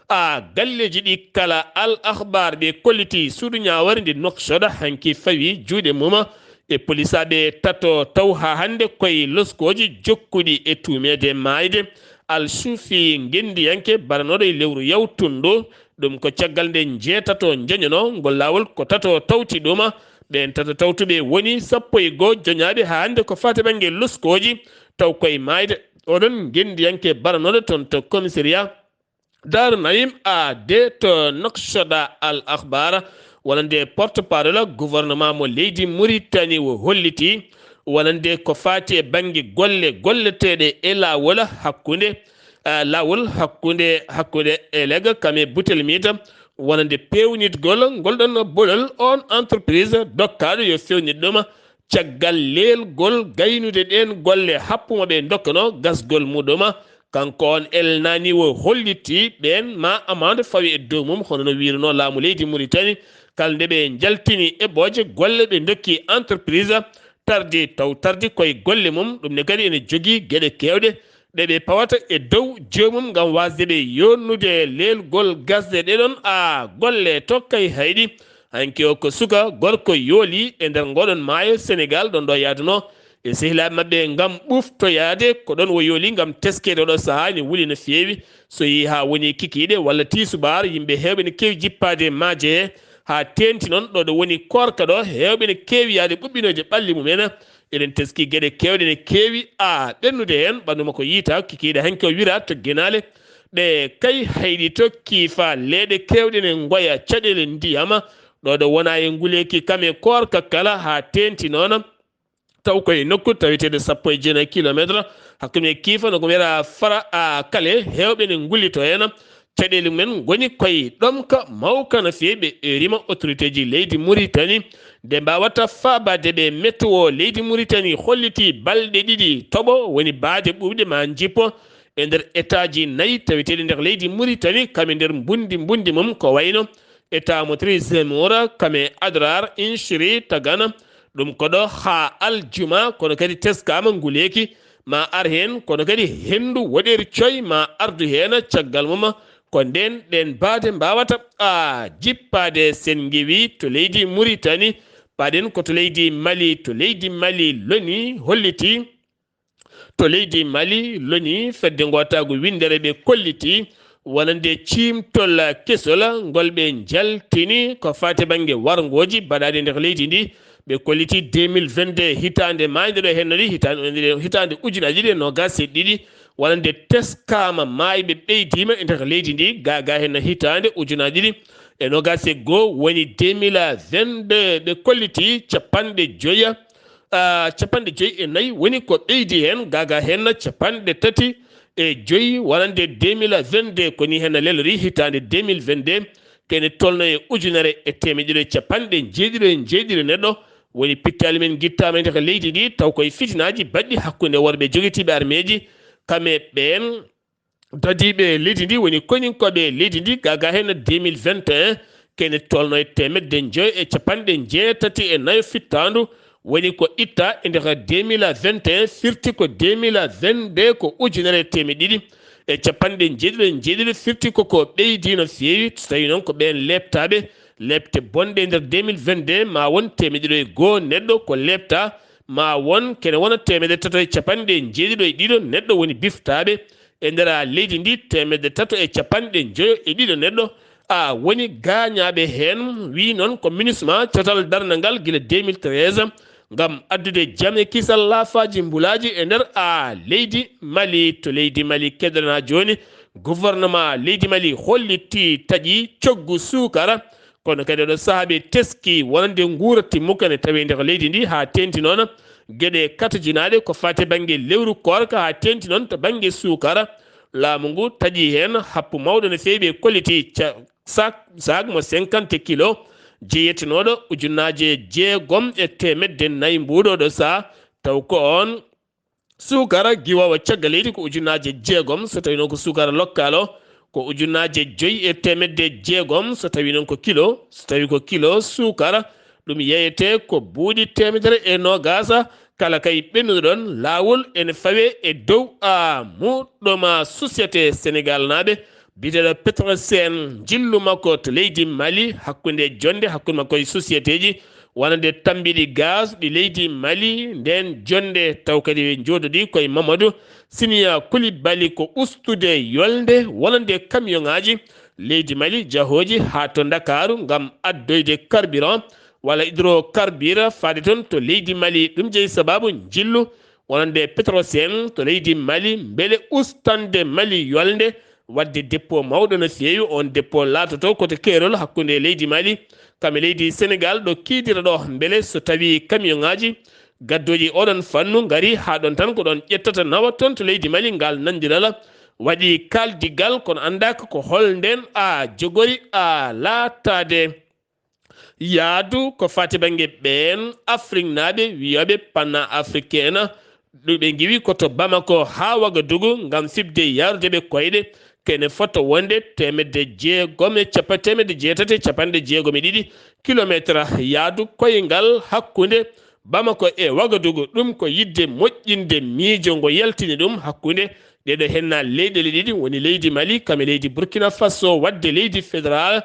a galleeji ɗi kala. Al Akhbar ɓe kolliti suudu ñaawore nde Nouakchott hanki fawi juuɗe mum e polisaaɓe tato taw haa hannde koye loskooji jokkuɗi e tuumeede maayde. Al Suufi ngenndiyanke baranooɗo e lewru yawtundu, ɗum ko caggal nde jeetato njoñono ngol laawol ko tato tawti ɗum. Ɓeen tato tawtuɓe woni sappo e goo joñaaɓe haa hannde ko faati bannge loskooji taw koye maayde. Oɗon ngenndiyanke baranooɗo toon to commissariat Daaru Naim a de to Nouakchott. Al Akhbar wonande porte-parole gouvernement mo leydi Mauritanie o holliti wonande ko faati e bannge golle golleteeɗe e laawol hakkunde, eh, laawol hakkunde, hakkunde Elec kam e Boutelmite, wonande peewnitgol ngol ɗon bolol on entreprise dokkaaɗo yo feewnit ɗum. Caggal leelgol gaynude ɗeen golle happu mo ɓe ndokkano gasgol muɗum, kanko on El Nani o holliti ɓeen ma amande fawi e dow mum, hono no wiirunoo laamu leydi Mauritanie, kala nde ɓe njaltini eɓɓooje golle ɓe ndokki entreprise tardi, taw tardi koye golle mum. Ɗum ne kadi ene jogii geɗe keewɗe ɗe ɓe pawata e dow joomum ngam waasde ɓe yonnude leelgol gasde ɗe ɗon a golle to Kayhayɗi. Hanki o ko suka gorko yooli e nder ngoɗon maayo Senegal, ɗon ɗo yaadunoo e sehilaaɓe maɓɓe ngam ɓuftoyaade. Ko ɗon o yooli ngam teskeede oɗo sahaa, ene wuli no feewi. So yehii haa woni kikiiɗe walla tiisubaar, yimɓe heewɓe ene keewi jippaade maaje he, haa teeŋti noon ɗo ɗo woni koorka ɗo, heewɓe ene keewi yahde ɓuɓɓinoyde ɓalli mumen. Eɗen teskii geɗe keewɗe ene keewi a ɓennude heen, ɓanndu makko yiytaa kikiiɗe. Hanki o wira to Genaale, ɗe Kayhayɗi to Kiifa, leeɗe keewɗe ene ngoya caɗeele ndiyam. Ɗo ɗo wona e nguleeki kam e koorka kala haa teeŋti noon. Taw koye nokku taweteeɗo sappo e jeenayi kilometre hakkunde Kiifa, no ko wiyata Fara a Kale, heewɓe ene ngullitoo heen. Caɗeele mumen ngoni koye ɗomka mawka no feewi. Ɓe eerima autorité ji leydi Mauritanie nde mbaawata faabaade ɓe. Météo leydi Mauritanie hollitii balɗe ɗiɗi toɓo, woni baade ɓuuɓde ma njippo e nder état ji nayi taweteeɗi nder leydi Mauritanie, kam e nder mbundi mbundi mum, ko wayno état mo Treize Moura, kam e Adrar, Inchiri, Tagana, ɗum ko ɗo haa aljuma, kono kadi teskaama nguleeki ma ar heen, kono kadi henndu woɗeeri coy ma ardu heen. Caggal mum ko ndeen ɗeen baade mbaawata a jippaade. Sen ngewi to leydi Mauritanie, paaɗen ko to leydi Mali. To leydi Mali, loni holliti to leydi Mali, loni fedde ngootaagu winndere ɓe kolliti wonande ciimtol kesol ngol ɓe njaltini ko faati bannge warngooji baɗaaɗi nder leydi ndi. Ɓe kolliti deux mille vingt-deux, hitaande maayde ɗo henno ɗi, hitaande, hitaande ujunaaji ɗiɗi e noogaas e ɗiɗi, wonande teskaama maayɓe ɓeydiima e nder leydi ndi, gaa gaa henno hitaande ujunaaji ɗiɗi e noogaas e goo, woni deux mille vingt-deux, ɓe kolliti capanɗe joya, ah, capanɗe joyi e nayi woni ko ɓeydi heen, gaa gaa heen capanɗe tati e joyi wonande deux mille vingt-deux, ko ni heen lelori hitaande deux mille vingt-deux. kene tolno e ujunere e teemeɗe ɗiɗi e capanɗe jeeɗiɗi e jeeɗiɗi neɗɗo woni pittaali men gittaama e nder leydi ndi, taw koye fitinaaji baɗɗi hakkunde worɓe jogitiiɓe armeeji, kam e ɓeen dadiiɓe leydi ndi, woni koninkooɓe leydi ndi, gaga heen deux mille vingt et un, kene tolno e teemedde njoyo e capanɗe jeetati e nayo fittaandu, woni ko itta e nder deux mille vingt et un, firti ko deux mille vingt-deux ko ujunere e teemeɗe ɗiɗi e capanɗe jeeɗiɗi e jeeɗiɗi, firti ko ko ɓeydi no feewi, so tawi noon ko ɓeen leeptaaɓe leepte bonɗe e nder deux mille vingt-deux, ma won teemeɗe ɗiɗi e goo neɗɗo ko leepta, ma won kene wona teemeɗe tato e capanɗe jeeɗiɗi e ɗiɗo neɗɗo woni biftaaɓe e nder leydi ndi, teemeɗe tato e capanɗe njoyo e ɗiɗo neɗɗo a woni gaañaaɓe heen. Wi noon ko MINUSMA, catal darnde ngal gila deux mille treize, ngam addude jam e kisal laafaaji mbulaaji e nder a leydi Mali. To leydi Mali keɗoɗaa jooni, gouvernement leydi Mali hollitii taƴi coggu suukara, kono kadi oɗo sahaa ɓe teski wonande nguura timmuka ne tawi nder leydi ndi, haa teeŋti noon geɗe katojinaaɗe ko faati bannge lewru koorka, haa teeŋti noon to bannge suukara. Laamu ngu taƴi heen happu mawɗo no feewi, ɓe kolliti ca-, sac, sac mo cinquante kilo, jeyetenooɗo ujunnaaje jeegom e teemedde nayi mbuuɗo ɗo saha, taw ko oon suukara giwoowo caggal leydi ko ujunnaaje jeegom, so tawi noon ko suukara lokkal o ko ujunnaaje joyi e teemedde jeegom, so tawi noon ko kilo, so tawi ko kilo suukara, ɗum yeyete ko buuɗi teemedere e noogaas. Kala kay ɓennuɗo ɗon laawol ene fawe e dow a muɗɗoma société Sénégal naaɓe biyeteeɗo Petrosen, njillu makko to leydi Mali, hakkunde jonnde hakkunde makko e sociétéji wonande tammbiiɗi gaz ɗi leydi Mali. Ndeen jonnde taw kadi ɓe njooɗodii koye Mamadou Siniya Koulibaly ko ustude yolnde wonande camion ŋaaji leydi Mali jahooji haa to Ndakaaru ngam addoyde carburant walla hydrocarbure faade toon to leydi Mali. Ɗum jeyi sabaabu njillu wonande Petrosen to leydi Mali, mbele ustaande Mali yolnde waɗde dépôt mawɗo no feewi. Oon dépôt laatoto ko to keerol hakkunde leydi Mali kam e leydi Senegaal, ɗo kiidira ɗo, mbele so tawii camion ŋaaji gaddooji oɗon fannu ngarii haa ɗon tan, ko ɗon ƴettata nawa toon to leydi Mali. Ngal nanndiral waɗi kaaldigal, kono anndaaka ko hol ndeen a jogori a laataade. Yaadu ko faati bannge ɓeen Afriknaaɓe wiyooɓe panafricain, ɗum ɓe ngiwi ko to Bamako haa Wagadugu ngam fiɓde yaarude ɓe koyɗe. Kene fota wonde teemedde jeegom e capa-, teemedde jeetati e capanɗe jeegom e ɗiɗi kilomeetera yaadu koyngal hakkunde Bamako e Wagadugu. Ɗum ko yiɗde moƴƴinde miijo ngo yaltini ɗum hakkunde ɗeeɗo henna leyɗele ɗiɗi, woni leydi Mali kam e leydi Burkina Faso, waɗde leydi fédéral,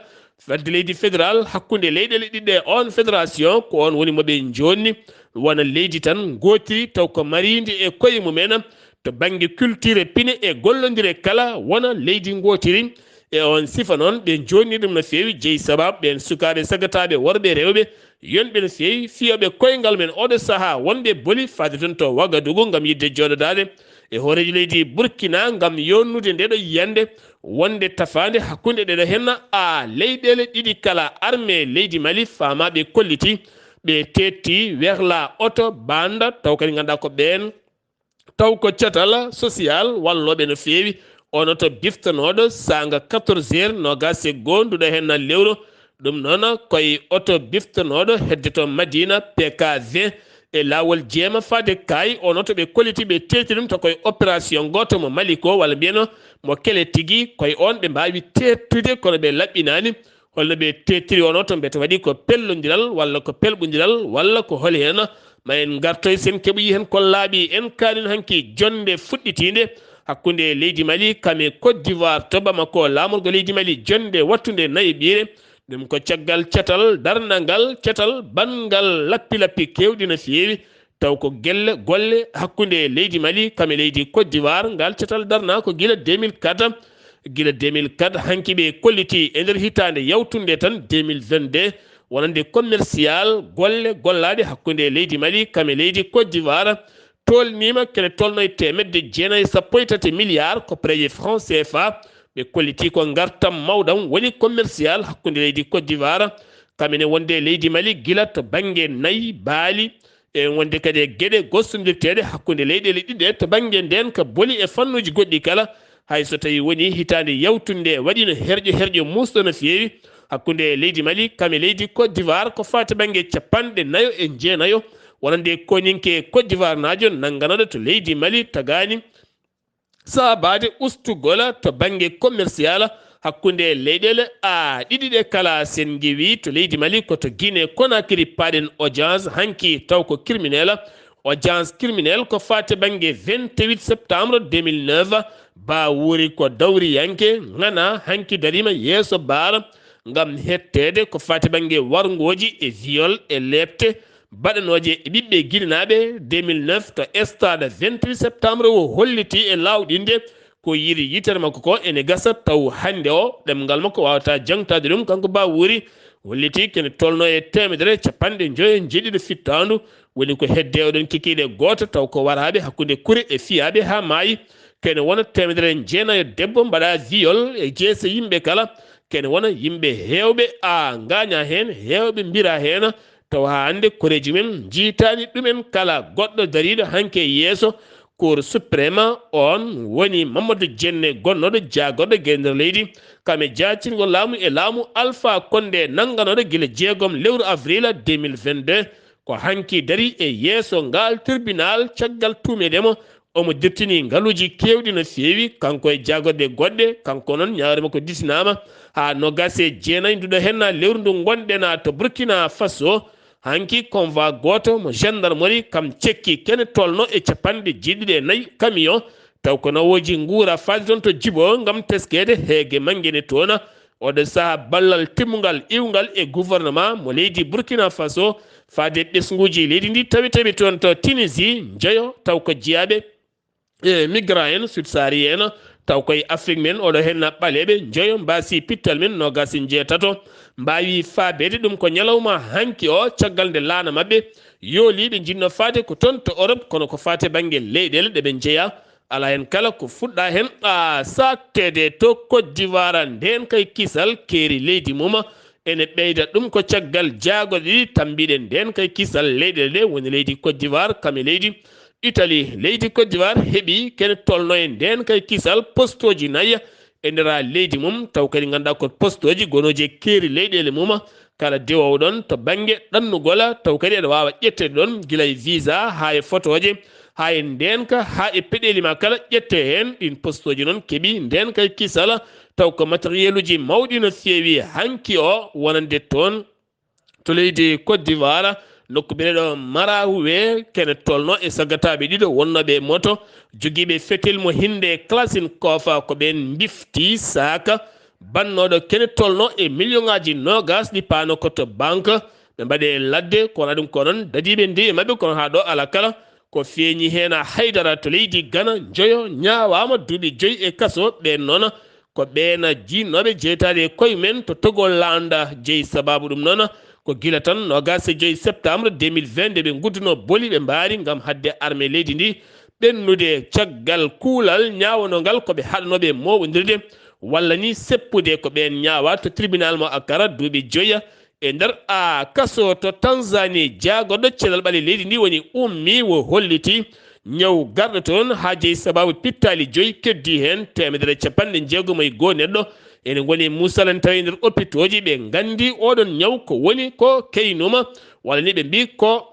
waɗde leydi fédéral hakkunde leyɗele ɗiɗi ɗe. Oon fédération ko oon woni mo ɓe joonni wona leydi tan ngootiri, taw ko mariindi e koye mumen to bannge culture, pine e gollondire kala wona leydi ngootiri. E oon sifa noon ɓe joonni ɗum no feewi, jeyi sabaabu ɓeen sukaaɓe sagataaɓe worɓe e rewɓe yonɓe no feewi, fiyooɓe koyngal men oɗo sahaa wonɓe boli faade toon to Wagadugu ngam yiɗde jooɗodaade e hooreejo leydi Burkina ngam yonnude ndeɗo yiyannde wonde tafaande hakkunde ɗeɗo henna a leyɗele ɗiɗi kala. Armée leydi Mali faamaaɓe kolliti ɓe teetti werla oto banda, taw kadi ngannduɗaa ko ɓeen taw ko catal social wallooɓe no feewi. On oto biftanooɗo saanga quatorze heures noogaas e goo nduɗo henna lewru. Ɗum noon koye oto biftanooɗo hedde to Madina P K vingt e laawol jeema faade Kaay. On oto ɓe kolliti ɓe teetti ɗum to koye opération gooto mo Mali ko, walla mbiyeno mo kele tigi, koye on ɓe mbaawi teettude kono ɓe laɓɓinaani. Holno ɓe teettiri on oto, mbete waɗi ko pellondiral walla ko pelɓondiral walla ko holi heen? Ma en ngartoy sen keɓoyi heen ko laaɓi. En kaalin hanki jonnde fuɗɗitiinde hakkunde leydi Mali kam e Côte d'Ivoire to Bamako, laamorgo leydi Mali, jonnde wattunde nayi ɓiire. Ɗum ko caggal catal darnangal, catal banngal lappi-lappi keewɗi no feewi, taw ko gelle, golle hakkunde leydi Mali kam e leydi Côte d'Ivoire. Ngal catal darna ko gila deux mille quatre, gila deux mille quatre hanki ɓe kolliti e nder hitaande yawtunde tan deux mille vingt-deux, wonande commercial golle gollaaɗe hakkunde leydi Mali kam e leydi Côte d'Ivoire tolniima kene tolno e teemedde jeenayi e sappo e tati milliards ko près franc C F A. Ɓe kolliti ko ngartam mawɗam woni commercial hakkunde leydi Côte d'Ivoire kam ene wonde leydi Mali gila to bannge nayi, baali, e wonde kadi e geɗe gostondirteeɗe hakkunde leyɗele ɗiɗe to bannge ndeen ka boli e fannuuji goɗɗi kala. Hay so tawii woni hitaande yawtunde waɗiino herƴo herƴo muusɗo no feewi, hakkunde leydi Mali kam e leydi Côte d'Ivoire ko faati bannge capanɗe nayo e jeenayo, wonande koninke Côte d'Ivoire naajo nannganooɗo to leydi Mali tagaani saabaade ustugol to bannge commercial hakkunde leyɗeele a ɗiɗi ɗe kala. Sen ngewi to leydi Mali ko to Guinée Conakry paaɗen audience hanki taw ko criminel. Audience criminel ko faati bannge vingt-huit septembre deux mille neuf. Ba wuri ko dawriyanke ŋana hanki darima yeeso baara ngam hetteede ko faati bannge warngooji e viol e leepte baɗanooje e ɓiɓɓe Guinénaaɓe deux mille neuf to stade vingt-huit septembre o holliti e laawɗinde ko yiɗi yitere makko ko ene gasa taw hannde o ɗemngal makko waawata jaŋtaade ɗum. Kanko Ba Wuri holliti kene tolno e teemedere capanɗe njoyo njeeɗiɗo fittaandu woni ko hedde oɗon kikiiɗe gooto taw ko waraaɓe hakkunde kure e fiyaaɓe haa maayi. Kene wona teemedere jeenayo debbo mbaɗa viol e jeese yimɓe kala. Kene wona yimɓe heewɓe a ngaaña heen, heewɓe mbira heen, taw haa hannde koreeji men njiitaani ɗumen. Kala goɗɗo dariiɗo hanke yeeso Cour suprême on woni Mamadou Dienne, gonnooɗo jaagorɗo gay nder leydi, kam e jaacingol laamu e laamu Alpha Condé, nannganooɗo gila jeegom lewru avril deux mille vingt-deux. Ko hanki dari e yeeso ngal tribunal caggal tuumeede mo. Omo dirtini ngaluuji keewɗi no feewi, kanko e jaagorɗe goɗɗe. Kanko noon, ñaawre makko disinaama haa noogaas e jeenayi nduɗo henna lewru ndu ngonɗen to Burkina Faso. Hanki convoi gooto mo gendarmerie kam cekki kene tolno e capanɗe jeeɗiɗi e nayi camion, taw ko nawooji nguura faade toon to Jibo ngam teskeede heege mannge ne toona. Oɗo saha ballal timmungal iwngal e gouvernement mo leydi Burkina Faso faade ɓesnguuji leydi ndi tawi tawi toon to Tunisie njoyo taw ko jiyaaɓe e migra en, Sud Sahari en, taw koye Afrique men oɗo henna ɓaleeɓe njoyo mbaasi pittal men noogaas e njeetato. Mbaawi faabeede ɗum ko ñalawma hanki o caggal nde laana maɓɓe yooliiɓe njinno faade ko toon to Europe kono ko faate bannge leyɗeele ɗe ɓe njeya. Alaa heen kala ko fuɗɗa heen ɓa saakteede to Côte d'Ivoire ndeen kay kisal keeri leydi mum ene ɓeyda ɗum ko caggal jaago ɗiɗi tambiɗe ndeen kay kisal leyɗeele ɗe woni leydi Côte d'Ivoire kam e leydi Italie. Leydi Côte d'Ivoire heɓi kene tolno e ndeen kay kisal postooji nayi e ndera leydi mum taw kadi ngannduɗaa ko postooji gonooji e keeri leyɗeele mum kala dewoowo ɗon to bannge ɗannugol taw kadi eɗa waawa ƴetteede ɗon gila e visa haa e fotooje haa e ndeenka haa e peɗeeli ma kala ƴette heen. Ɗiin postooji noon keɓi ndeenka e kisal taw ko matériel uji mawɗi no feewi hanki o wonande toon to leydi Côte d'Ivoire, nokku biyeteeɗo Marawe, kene tolno e sagataaɓe ɗiɗo wonnooɓe e moto jogiiɓe fetel mo hinnde Kalachnikov ko ɓeen mbifti saaka bannooɗo kene tolno e million ŋaaji noogaas ɗi paano ko to banque. Ɓe mbaɗe ladde kono ɗum ko noon dadiiɓe ndewi maɓɓe kono haa ɗo alaa kala ko feeñi heen. Haydara to leydi Gana njoyo ñaawaama duuɓi joyi e kaso. Ɓeen noon ko ɓeen jiinnooɓe jeytaade e koye men to Togoland jeyi. Sabaabu ɗum noon ko gila tan noogaas e joyi septembre deux mille vingt nde ɓe ngudduno boli ɓe mbaari ngam haɗde armée leydi ndi ɓennude caggal kuulal ñaawanongal ko ɓe haɗanooɓe mooɓondirde walla ni seppude ko ɓeen ñaawa to tribunal mo Akara duuɓi joya e nder a kaso to Tanzanie. Jaagorɗo cellal ɓalli leydi ndi woni ummi wo holliti ñaw garɗo toon haa jeyi sabaabu pittaali joyi keddii heen teemedere e capanɗe jeegom e goo neɗɗo ene ngoni musalan tawi e nder opitooji. Ɓe nganndi oɗon ñaw ko woni ko keynuma walla ni ɓe mbii ko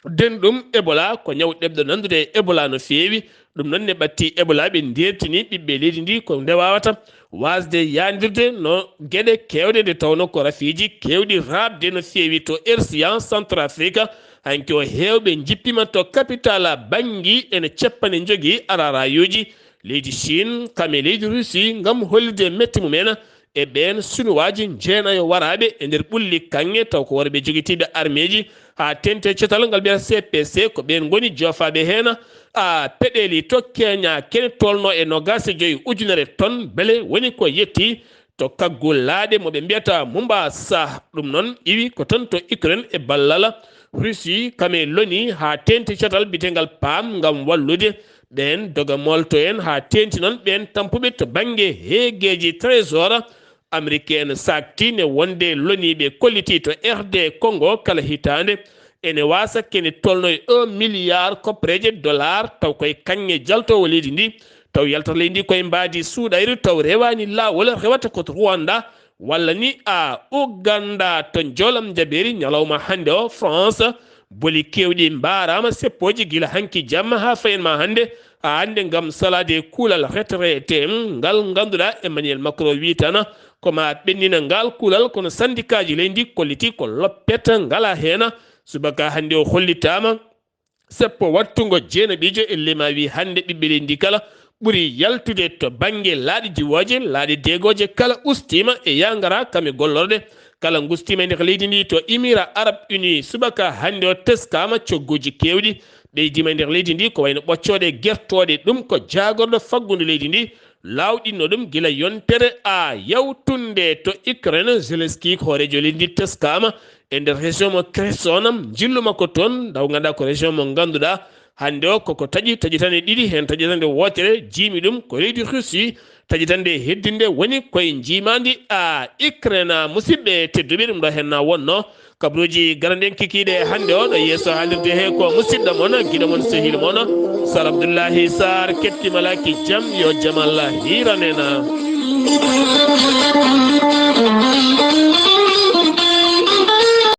denɗum Ebola ko ñaw ɗeɓɗo nanndude e Ebola no feewi. Ɗum noon ne ɓatti Ebola ɓe ndeertini ɓiɓɓe leydi ndi ko nde waawata waasde yaandirde no geɗe keewɗe nde tawnoo ko rafiiji keewɗi raaɓde no feewi to Ersiyan Centrafrique. Hanki o heewɓe njippima to capital Bangui ene ceppane njogii ararayuuji leydi Chine kam e leydi Russie ngam hollirde mette mum en e ɓeen Sinuwaaji jeenayo waraaɓe e nder ɓulli kaŋŋe taw ko worɓe jogitiiɓe armeeji haa teeŋti e catal ngal mbiyata C P C. Ko ɓeen ngoni joofaaɓe heen a peɗeeli to Kenya kene tolno e noogaas e joyi ujunere ton bele woni ko yetti to kaggu laaɗe mo ɓe mbiyata Mombasa. Ɗum noon iwi ko tan to Ukraine e ballal Russie kam e loni haa teeŋti catal bitengal paam ngam wallude ɓeen doga molto en haa teeŋti noon ɓeen tampuɓe to bannge heegeeji trésor américain saakti ne wonde loni ɓe kolliti to R D Congo kala hitaande ene waasa kene tolno e un milliard koppereeje dollar taw koye kaŋŋe jaltoowo leydi ndi taw yaltata leydi ndi koye mbaadi suuɗayru taw rewaani laawol rewata ko to Rwanda walla ni a Uganda to Njolam Jabeeri ñalawma hannde o. France, boli keewɗi mbaaraama seppooji gila hanki jamma haa fayin ma hannde. A hannde ngam salaade kuulal retraité ngal ngannduɗaa Emmanuel Macron wiytana ko ma ɓennina ngal kuulal, kono sandikaaji leydi kolliti ko loppet ngala heena. Subaka hannde o hollitaama seppo wattungo jeenaɓiijo e lema wi hannde ɓiɓɓe leydi kala ɓuri yaltude to bannge laaɗe diwooje, laaɗe deegooje kala ustiima e yangara kam e gollorɗe kala ngustiima e nder leydi ndi to Émirats Arabes Unis. Subaka hannde o teskaama cogguuji keewɗi ɓeydiima e nder leydi ndi ko wayno ɓoccooɗe gertooɗe, ɗum ko jaagorɗo faggudu leydi ndi laawɗinno ɗum gila yontere a yawtunde to Ukraine. Zelensky hooreejo leydi ndi teskaama e nder région mo Kherson, njillu makko toon, daw ngannduɗaa ko région mo ngannduɗaa hannde o koko taƴi taƴitande ɗiɗi, heen taƴitande wootere jiimi ɗum ko leydi Russie, taƴitande heddinde woni koye njiimaandi a Ukraine. Musidɓe tedduɓe, ɗum ɗo heen na wonno kabruuji garanɗen kikiiɗe hannde o ɗo yeeso haalirde he ko musidɗo mon, giɗo mon, sehil mon, Sar Abdoullahi Sarr. Kettima laaki jam, yo jam Allah hiiranena.